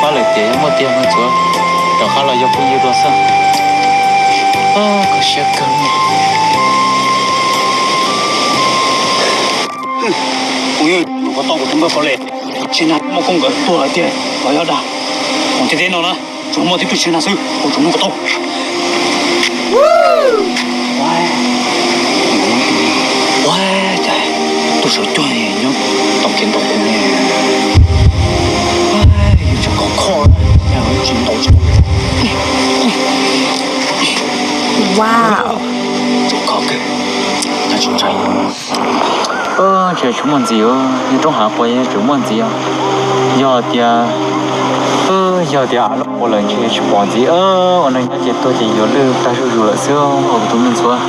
Pab lawm tias yog muaj tiag no tsuav rov qab los yog phooj ywg dua xwb. Kho siab kawg li. Kuv yeej hnov tau kuv tus npawg Pov Lem, tsis nag muaj koob nkawd tuag lawm tiag los yog dag. Hauv ntiaj teb no na, tsuas muaj tib tug tsis nag xwb uas tsuas hnov kom tau. Ua cas tus sawv cuag nyob tom kev ntaus kuv ne? Yus tseem kho kho, tsis ntaus tsis tau. Wow. Tseem kho kawg, tsis ntshai. Ntshe tsis muaj ntxiv, yog roob hav qua yog tseem muaj ntxiv. Yog tias, yog tias av loj qua lawm ntshe tsis pom ntxiv. Ua neej nyob ces tuag ces yuav lwj tag zuj zus lawm xwb os kuv tus me ntxhuav.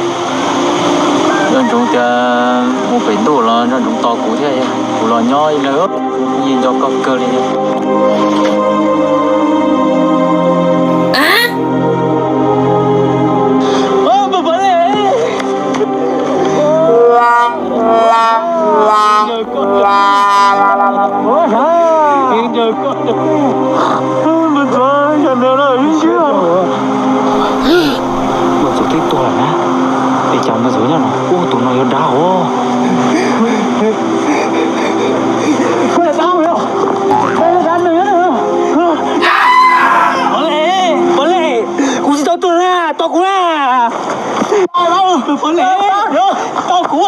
Nco ntsoov tias mus pem ntuj los nco ntsoov tos kuv thiab, kuv los nyob ib leeg, yeej nco koj kawg li. Npawg Txuas twb tuag lawm na, es cas npawg Txuas nyob no? Ub, tus no yuav dav os. Pov Lem, Pov Lem, kuv tsis tau tuag na, tos kuv na. Pov Lem, tos kuv.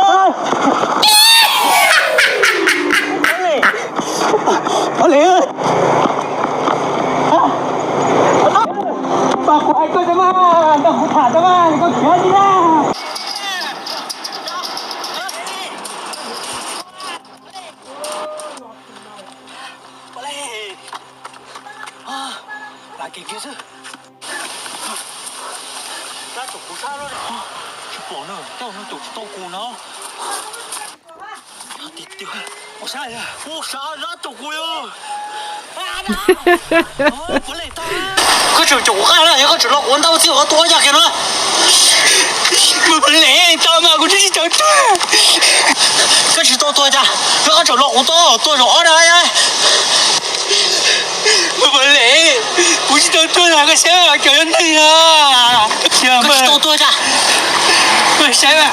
Pov Lem, tos kuv hais koj tso mas, tos kuv tham tso mas, koj khiav tsis na. Lam kev kiag xwb. Dab tsom kuv sab lawm. Tsis pom na, tej no tsom tsis tau kuv no. Ua sab, ua sab dab tsom kuv yog. Koj tseem tsom kuv qab na, yog koj tseem los kuv ntau txij qhov tua yaj kiag no. Npawg Pov Lem, tau mas kuv twb tsis tau tuag. Koj tsis tau tuag cas, yog koj tseem los kuv tua, tua zaum ob na. Npawg Pov Lem, kuv tsis tau tuag na, koj saib cov yog neeg na. Koj tsis tau tuag cas? Koj saib mas.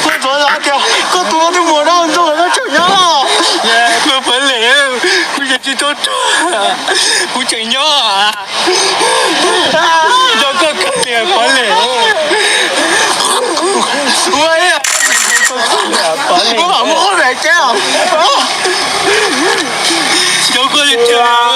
Koj tuav tias koj tus twb mus noj ntuj los koj tseem nyob los. Npawg Pov Lem, kuv tsis tau tuag, kuv tseem nyob. Nco koj kawg li Pov Lem. Kuv mam muab qhov ntawd cab. Nco koj li tiag.